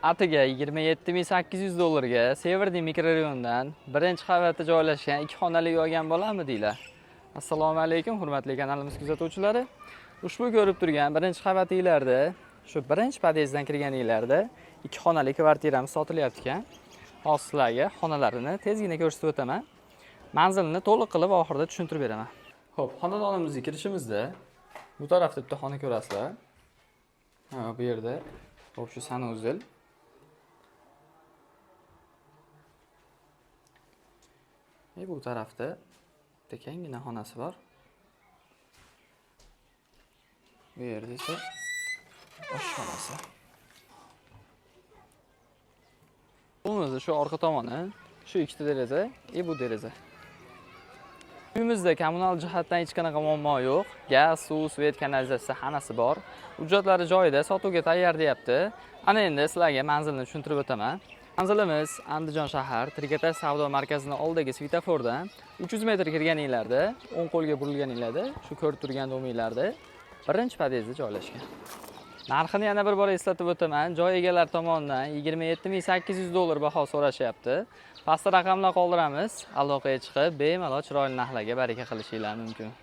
Atiga 27 800 dollarga Severniy mikrorayonidan birinchi qavatda joylashgan ikki xonali uy olgan bo'lamidinglar? Assalomu alaykum, hurmatli kanalimiz kuzatuvchilari. Ushbu ko'rib turgan birinchi qavatinglarda, shu birinchi podyezddan kirganinglarda ikki xonali kvartiramiz sotilyapti ekan. Hozir sizlarga xonalarini tezgina ko'rsatib o'taman. Manzilini to'liq qilib oxirida tushuntirib beraman. Xo'p, xonadonimizga kirishimizda bu tarafda bitta xona ko'rasizlar. Ha, bu yerda общий санузел. Bu tarafda bitta kenggina xonasi bor. Bu yerda esa oshxonasi. Uyimizni shu orqa tomoni, shu ikkita deraza, bu deraza. Uyimizda kommunal jihatdan hech qanaqa muammo yo'q. Gaz, suv, svet, kanalizatsiya hammasi bor. Hujjatlari joyida, sotuvga tayyor deyapti. Ana endi sizlarga manzilni tushuntirib o'taman. Manzilimiz Andijon shahar, Trikotaj savdo markazini oldidagi svetofordan 300 metr kirganinglarda, o'ng qo'lga burilganinglarda, shu ko'rib turgan dominglarda birinchi podyezdda joylashgan. Narxini yana bir bor eslatib o'taman. Joy egalari tomonidan 27 800 dollar baho so'rashyapti. Pastda raqamlar qoldiramiz. Aloqaga chiqib, bemalol chiroyli narxlarga baraka qilishinglar mumkin.